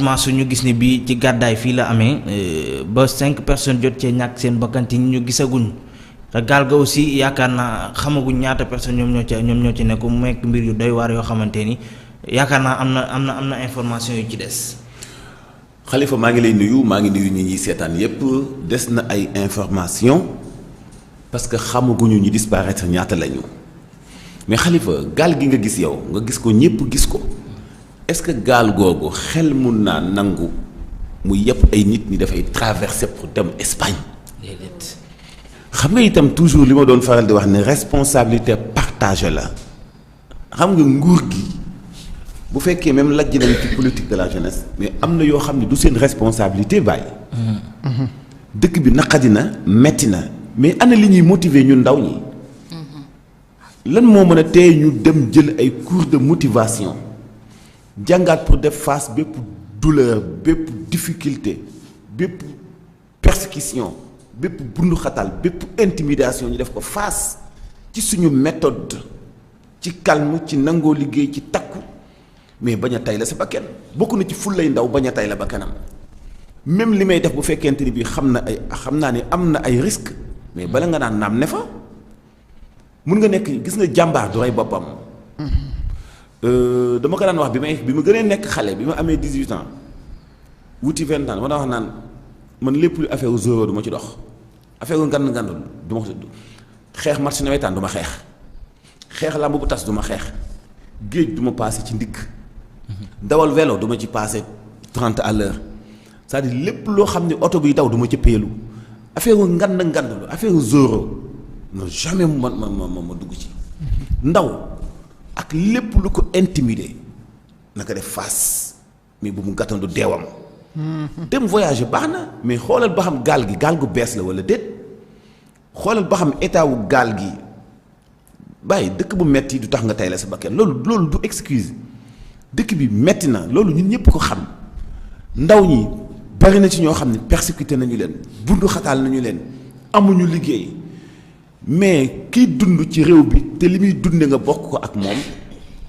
Hadj suñu gis ni bi ci gàddaay fii la amee ba 5 personnes jot cee ñàkk seen bakkan te ñu gisaguñ te gaal ga aussi yaakaar naa xamaguñ ñaata personnes ñoom ñoo ci nekk mu nekk mbir yu doy waar yoo xamante ni yaakaar naa am na information yu ci des. Khalifa maa ngi lay nuyu maa ngi nuyu ñi ñuy seetaan yépp des na ay information parce que xamaguñu ñi disparaître ñaata lañu mais Khalifa gaal gi nga gis yow nga gis ko ñépp gis ko est-ce que gaal googu xel mun naa nangu mu yëpp ay nit ñi dafay traverser pour dem Espagne. déedéet. xam nga itam toujours li ma doon faral di wax ne responsabilité partagée la xam nga nguur gi bu fekkee même lajj nañ ci politique de la jeunesse mais am na yoo xam ne du seen responsabilité bàyyi. dëkk bi naqadi na metti na mais ana li ñuy motiver ñun ndaw ñi. lan moo mën a tey ñu dem jël ay cours de motivation jàngaat pour def face bépp douleur bépp difficulté bépp persécution bépp bundu xatal bépp intimidation ñu def ko face ci suñu méthode ci calme ci nangoo liggéey ci takku mais bañ a tay la sa bakkan bokk na ci ful lay ndaw bañ a tay la bakkanam même li may def bu fekkente ni bii xam naa ne am na ay risques mais bala nga naan naam ne fa mun nga nekk gis nga jàmbaar du rey boppam. dama ko daan wax bi ma gënee nekk xale bi ma amee 18 ans wuti 20 ans dama daan wax naan man lépp lu affaire zéro du ma ci dox affaire ngand du ma xeex match nawetaan du ma xeex làmb bu tas du ma xeex géej du ma paase ci ndigg dawal vélo du ma ci paase 30 à l'heure c'est-à-dire lépp loo xam ne oto biy daw du ma ci peelu affaire ngand affaire zéro non jamais ma dugg ci ndaw ak lépp lu ko intimider naka def face mais bu mu gàttandu deewam. dem voyage baax na mais xoolal ba xam gaal gu bees la wala déet xoolal ba xam état wu gaal gi bàyyi dëkk bu metti du tax nga tay la sa bakkan loolu du excuse dëkk bi metti na loolu ñun ñëpp ko xam ndaw ñi bari na ci ñoo xam ne persécuté nañu leen bundu xataal nañu leen amuñu liggéey. mais kiy dund ci réew bi te li muy dunde nga bokk ko ak moom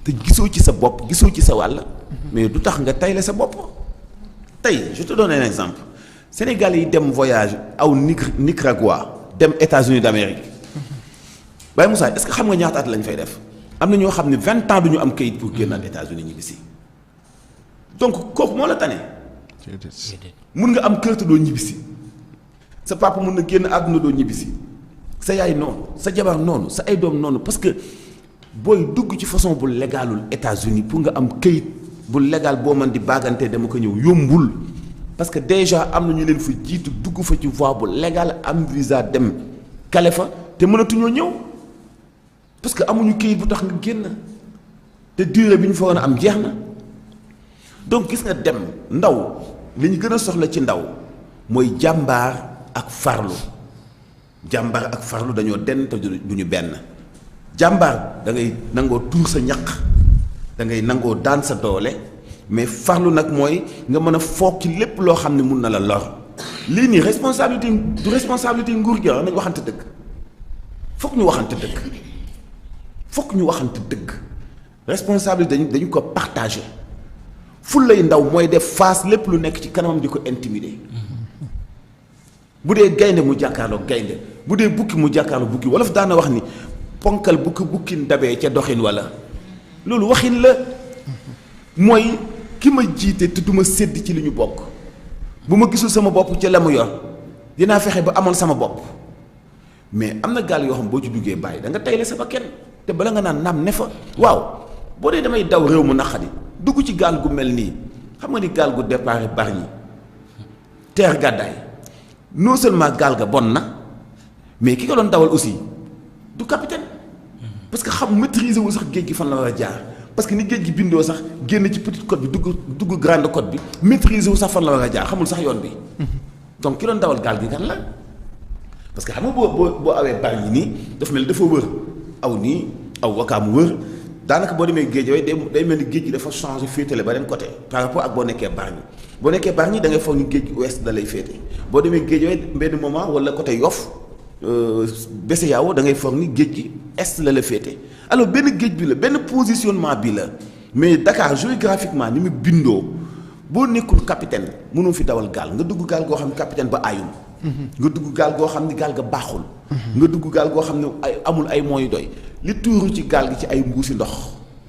te gisoo ci sa bopp gisoo ci sa wàll mais du tax nga tayle sa bopp tey je te donne un exemple Sénégalais yi dem voyage aw Nicaragua dem États-Unis d'Amérique Baye Moussa est-ce que xam nga ñaata at lañ fay def am na ñoo xam ne 20 ans du ñu am kayit pour génnaat États-Unis ñibbisi donc kooku moo la tane mun nga am kër te doo ñibbisi sa papa mun na génn àdduna doo ñibbisi sa yaay noonu sa jabar noonu sa ay doom noonu parce que booy dugg ci façon bu légalul États-Unis pour nga am këyit bu légal boo mën di baagante dama ko ñëw yombul parce que déjà am na ñu leen fa jiitu dugg fa ci voie bu légal am visa dem kale fa te mënatuñoo ñëw parce que amuñu këyit bu tax nga génn te durée bi ñu fa war a am jeex na donc gis nga dem ndaw li ñu gën a soxla ci ndaw mooy jàmbaar ak farlu. jàmbaar ak farlu dañoo den te du ñu benn jàmbaar da ngay nangoo tuur sa ñaq da ngay nangoo daan sa doole mais farlu nag mooy nga mën a foog ci lépp loo xam ne mun na la lor lii nii responsabilité nguur gi nañ waxante dëgg foog ñu waxante dëgg responsabilité dañu ko partagé ful lay ndaw mooy def face lépp lu nekk ci kanamam di ko intimider bu dee gaynde mu jàkkaarloo gaynde bu dee bukki mu jàkkaarloo bukki wolof daana wax ni ponkal bukkin dabee ca doxin wala loolu waxin la mooy ki ma jiite te duma sédd ci li ñu bokk bu ma gisul sama bopp ca la mu yor dinaa fexe ba amoon sama bopp mais am na gaal yoo xam boo ci duggee bàyyi da nga tayle sa bakkan te bala nga naan naam ne fa waaw boo dee damay daw réew mu naqadi dugg ci gaal gu mel nii xam nga ni gaal gu départ Bargny teer gàddaay non seulement gaal ga bon na mais ki ko doon dawal aussi du capitaine parce que xam maîtriser wu sax géej gi fan la war a jaar parce que ni géej gi bindoo sax génn ci petite côte bi dugg grande côte bi maîtriser wu sax fan la war a jaar xamul sax yoon bi donc ki doon dawal gaal gi kan la parce que xam nga boo awee Bargny nii dafa mel ni dafa wër aw nii aw Wakaam wër daanaka boo demee géej yooyu day mel ni géej gi dafa changé féetale beneen côté par rapport ak boo nekkee Bargny da ngay foog ni géej gi ouest da lay féete boo demee géej yooyu benn moment wala côté Yoff Bese Yaawo da ngay foog ni géej gi est la féete alors benn géej bi la benn positionnement bi la mais Dakar géographiquement ni mu bindoo boo nekkul capitaine mënoo fi dawal gaal nga dugg gaal goo xam ne capitaine ba aayul. nga dugg gaal goo xam ne gaal ga baaxul. nga dugg gaal goo xam ne ay amul ay moyens doy li tuuru ci gaal gi ci ay mbuusi ndox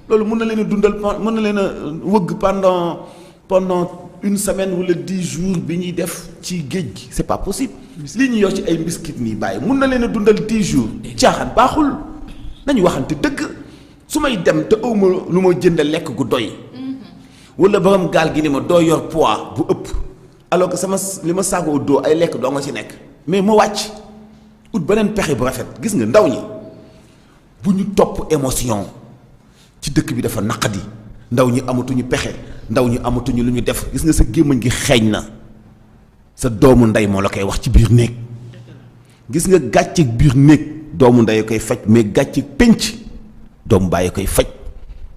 loolu mën na leen a dundal mën na leen a wëgg pendant une semaine wala 10 jours bi ñuy def ci géej gi c'est pas possible. li ñu yor ci ay mbiskit nii bàyyi mën na leen a dundal 10 jours. caaxaan baaxul nañu waxante dëgg su may dem te awma lu ma jënd lekk gu doy. wala borom gaal gi ni ma doo yor poids bu ëpp alors que li ma saagoo doo ay lekk doo nga ci nekk mais ma wàcc ut beneen pexe bu rafet gis nga ndaw ñi bu ñu topp émotion ci dëkk bi dafa naqadi ndaw ñi amatuñu pexe ndaw ñi amatuñu lu ñu def gis nga sa gémmañ gi xeeñ na sa doomu ndey moo la koy wax ci biir néeg gis nga gàcceeg biir néeg doomu ndey koy faj mais gàcceeg pénc doomu bàyyi koy faj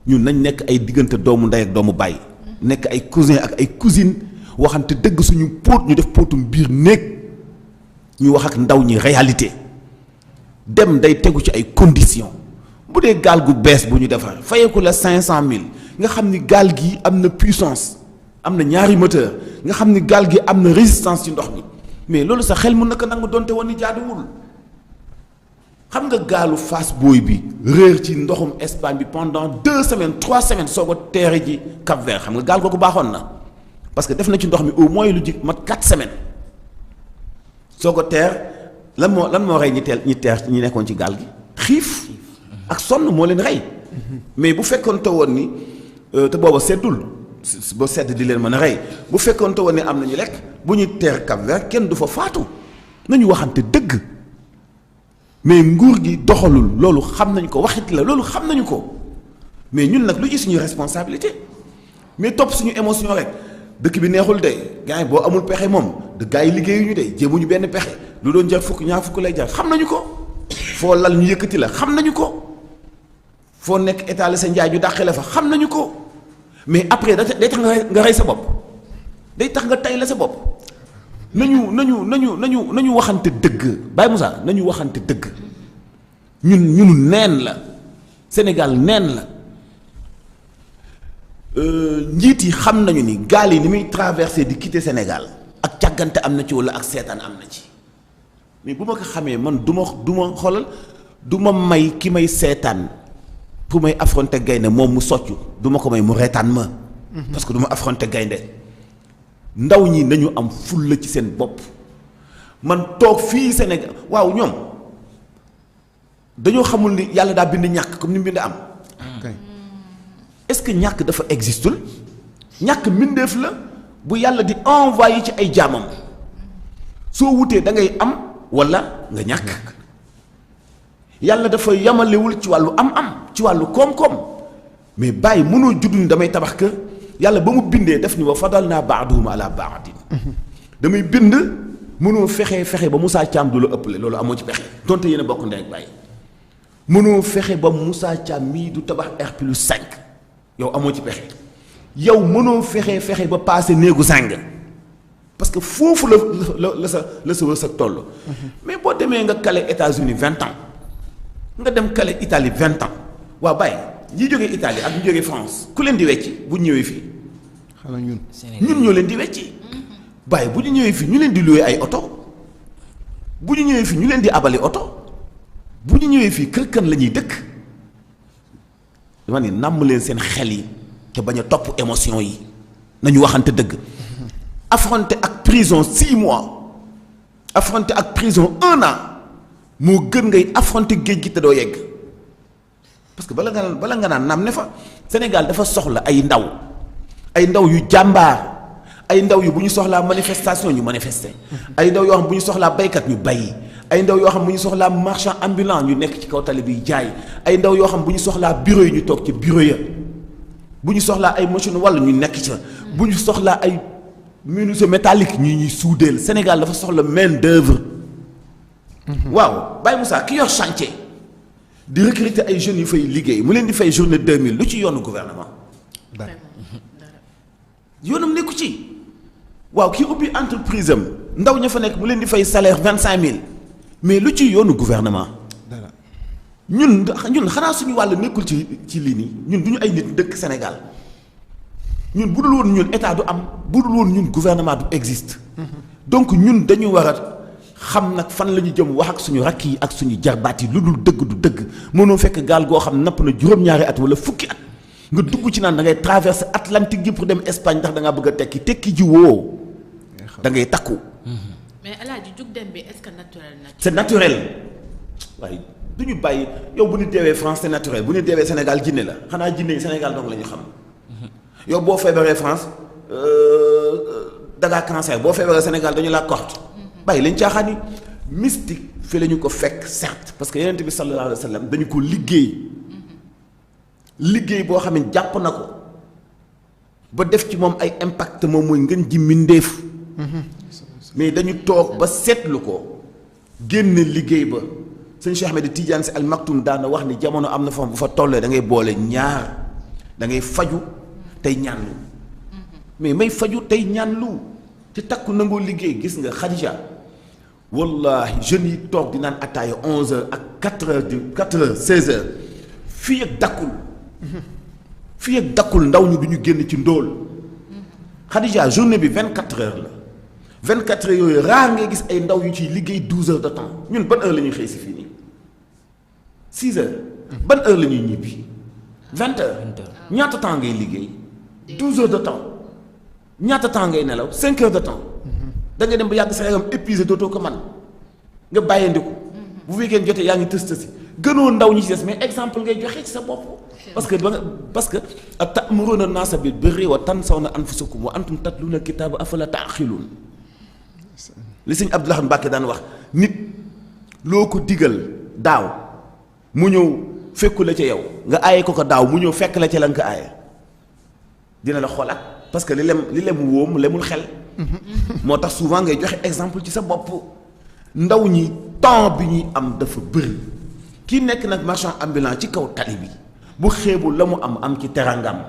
ñun nañ nekk ay diggante doomu ndey ak doomu bàyyi nekk ay cousin ak ay cousine waxante dëgg suñu póot ñu def póotum biir néeg ñu wax ak ndaw ñi réalité dem day tegu ci ay conditions bu dee gaal gu bees bu ñu defar fayeeku la 500000 nga xam ni gaal gi am na puissance am na ñaari moteur nga xam ni gaal gi am na résistance ci ndox mi mais loolu sa xel mën na ko nangu donte woon ni jaaduwul xam nga gaalu Fass Boye bi réer ci ndoxum Espagne bi pendant 2 semaines 3 semaines soo ko teere ji Cap Vert xam nga gaal googu baaxoon na parce que def na ci ndox mi au moins lu ji mat 4 semaines soo ko teer lan moo rey ñi teer ñi nekkoon ci gaal gi xiif ak sonn moo leen rey mais bu fekkoon te woon ni te booba seddul ba sedd di leen mën a rey bu fekkoon te woon ni am nañu lekk bu ñu teer Cap Vert kenn du fa faatu nañu waxante dëgg mais nguur gi doxalul loolu xam nañu ko waxit la loolu xam nañu ko mais ñun nag lu ci suñu responsabilité mais topp suñu émotion rek dëkk bi neexul de gars yi boo amul pexe moom de gars yi liggéeyuñu de jéemuñu benn pexe lu doon jar fukk ñaar fukk lay jar xam nañu ko foo lal ñu yëkkati la xam nañu ko foo nekk état sa njaay ñu dàqe la fa xam nañu ko mais après day tax nga rey sa bopp day tax nga tay la sa bopp nañu waxante dëgg Baye Moussa nañu waxante dëgg ñunu neen la Sénégal neen la njiit yi xam nañu ni gaal yi ni muy traversé di quitter Sénégal ak càggante am na ci walla ak seetaan am na ci mais bu ma ko xamee man du ma xoolal du ma may ki may seetaan pour may affronter gaynde moom mu soccu du ma ko may mu reetaan ma parce que du ma affronter gaynde ndaw ñi nañu am fulla ci seen bopp man toog fii Sénégal waaw ñoom dañoo xamul ni yàlla daa bind ñàkk comme ni mu bind am est-ce que ñàkk dafa existul ñàkk mbindeef la bu yàlla di envoyé ci ay jaamam soo wutee da ngay am walla nga ñàkk yàlla dafa yamalewul ci wàllu am-am ci wàllu koom-koom mais bàyyi mënoo judd ni damay tabax kër yàlla ba mu bindee def ni wa fadalnaa ba'dahum ala ba'din damay bind mënoo fexe ba Moussa Thiam du la ëppale loolu amoo ci pexe donte yéen a bokk ndey ak bàyyi mënoo fexe ba Moussa Thiam mii du tabax R+5 yow amoo ci pexe yow mënoo fexe ba passé néegu sàng parce que foofu la sa wërsëg toll. mais boo demee nga kale États-Unis 20 ans nga dem kale Italie 20 ans waaw bàyyi ñi jógee Italie ak ñu jógee France ku leen di wecci bu ñëwee fii. xanaa ñun ñoo leen di wecci bàyyi bu ñu ñëwee fii ñu leen di loué ay oto bu ñu ñëwee fii ñu leen di abali oto bu ñu ñëwee fii kër kan la ñuy dëkk dama ne nàmm leen seen xel yi te bañ a topp émotion yi nañu waxante dëgg. affronter ak prison 6 mois affronter ak prison 1 an moo gën ngay affronter géej gi te doo yegg parce que bala nga naan naam ne fa Sénégal dafa soxla ay ndaw yu jàmbaar ay ndaw yu bu ñu soxlaa manifestation ñu manifester ay ndaw yoo xam bu ñu soxlaa baykat ñu bay ay ndaw yoo xam bu ñu soxlaa marchand ambulant ñu nekk ci kaw tali bi jaay ay ndaw yoo xam bu ñu soxlaa bureau yi ñu toog ci bureau ya bu ñu soxlaa ay machine walla ñu nekk ca bu ñu soxlaa ay menuisier métallique ñuy suudeel Sénégal dafa soxla main d'œuvre. waaw Baye Moussa ki yor chantier di recruter ay jeunes yu fay liggéey mu leen di fay journée 2000 lu ci yoonu gouvernement. dara yoonam nekku ci waaw ki ubbi entreprise am ndaw ña fa nekk mu leen di fay salaire 25000 mais lu ci yoonu gouvernement. dara ñun xanaa suñu wàll nekkul ci lii nii ñun du ñu ay nit dëkk Sénégal ñun bu dul woon ñun état du am bu dul woon ñun gouvernement du existe. donc ñun dañu war a xam nag fan la ñu jëm wax ak suñu rakk yi ak suñu jarbaat yi lu dul dëgg du dëgg mënoo fekk gaal goo xam napp na juróom-ñaari at wala fukki at nga dugg ci naan da ngay traverser Atlantique gi pour dem Espagne ndax da ngaa bëgg a tekki ji woo da ngay takku. mais Alaaji jug dem bi est-ce que naturel na. c'est naturel waaye du ñu bàyyi yow bu ñu deewee France c'est naturel bu ñu deewee Sénégal jinne la xanaa jinne yi Sénégal donc la ñu xam yow boo feebaree France dagaa cancer boo feebaree Sénégal dañu laa korte bàyyi lañ caaxaan yi mystique fi la ñu ko fekk certes parce que Yonent bi sallallahu alayhi wa sallam dañu ko liggéey boo xam ne jàpp na ko ba def ci moom ay impact moom mooy ngeen ji mbindéef mais dañu toog ba seetlu ko génne liggéey ba sëñ Cheikh Ahmed Tidiane Sy Al Maktoum daana wax ni jamono am na fa bu fa tollee da ngay boole ñaar da ngay faju tey ñaanlu mais may faju tey ñaanlu ci takku nangoo liggéey gis nga Khadija wallahi jeunes yi toog di naan ataaya 11h ak 4h 16h fii ak dakkul ndaw ñu du ñu génn ci ndóol Khadija journée bi 24 heures la 24 heures yooyu raar ngay gis ay ndaw yu ciy liggéey 12 heures de temps ñun ban heure la ñuy xëy si fii nii 6 heures ban heure la ñuy ñibbi 20 heures ñaata temps ngay liggéey 12 heures de temps ñaata temps ngay nelaw 5 heures de temps da ngay dem ba yàgg sa yaram épuisé dootoo ko man nga bàyyandiku bu weekend jotee yaa ngi tës gënoo ndaw ñi ci des mais exemple ngay joxe ci sa bopp parce que ta'muruna an-nasa bil birri wa tansawna anfusakum wa antum tatluna al-kitaba afala ta'qilun li sëñ Abdoulaye Mbacke daan wax nit loo ko digal daaw mu ñëw fekku la ca yow nga aaye ko daaw mu ñëw fekk la ca la nga ko aaye dina la xoolaat parce que li lem wóom lemul xel moo tax souvent ngay joxe exemple ci sa bopp ndaw ñi temps bi ñuy am dafa bëri kii nekk nag marchand ambulant ci kaw tali bi bu xeebul la mu am ci terangam